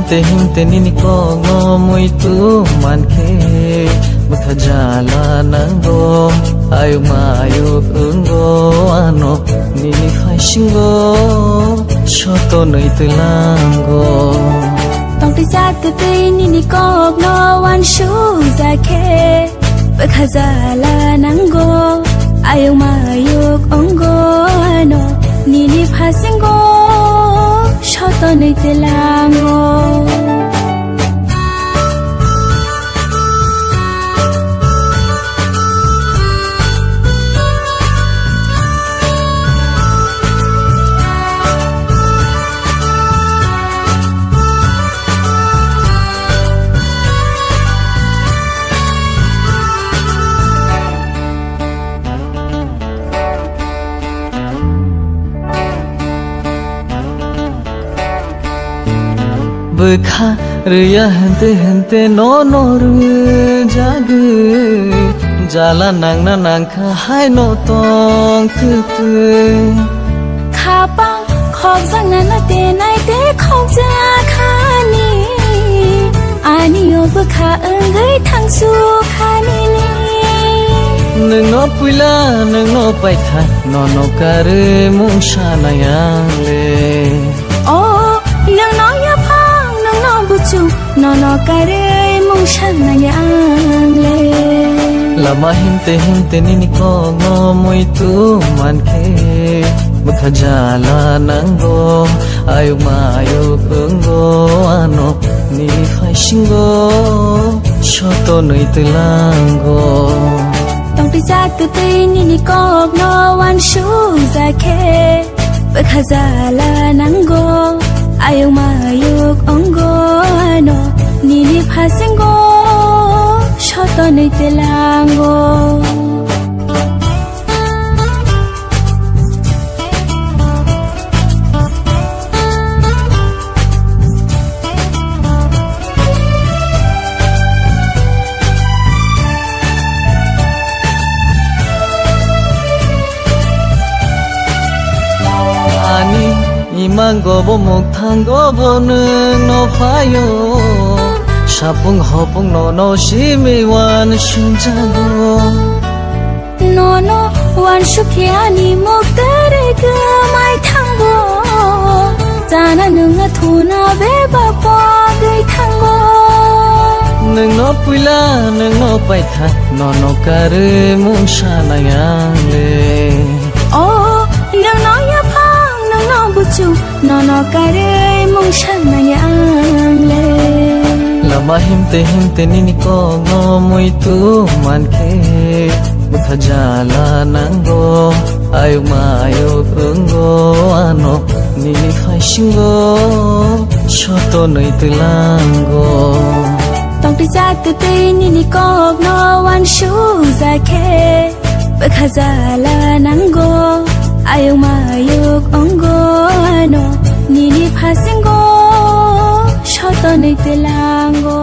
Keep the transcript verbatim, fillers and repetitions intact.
Te him te nini kokno muitu mankhe, bwkha jala nango, ayuk mayuk wngo ano, nini phaisingo sotonwi twilango. Tongtwi chak twi nini kokno uansuk jakhe, bwkha jala nango, ayuk mayuk wngo ano, nini phasingo sotonwi twilango. Bwkha rwya hwnte hwnte nono rwjagwi, jala nangna nangkha haino tong twtwi. Khapang khokjaknano tenai tei khokjakhani, ani o bwkha wngwi thangsukhani. Nwngno puila, nwngno paikha, nono karwi mungsa nai ang le. O, nwngno yaphang, nwngno buchung, nono karwi mungsa nai ang le. Lama himte himte nini kokno muitu mankhe, bwkha jala nango, ayuk mayuk wngo ano, nini phaisingo sotonwi twilango. Tongtwi chak twi nini kokno uansuk jakhe, bwkha jala nango, ayuk mayuk wngo ano, nini phasingo sotonwi twilango. Ani imango bo mukthango bo nwngno phaio, sapung hopung nono simi uansujago. Nono uansukhe ani muktere kwmai thango, chana nwngna thuna bebak pogwi thango. Nwngno puila, nwngno paikha, nono karwi mungsa nai ang le. O, nwngno yaphang, nwngno buchung, nono karwi mungsa nai ang le. Lama himte himte nini kokno muitu mankhe, bwkha jala nango, ayuk mayuk wngo ano, nini phaisingo sotonwi twilango. Tongtwi chak twi nini kokno uansuk jakhe, bwkha jala nango, ayuk mayuk wngo ano, nini phasingo sotonwi twilango.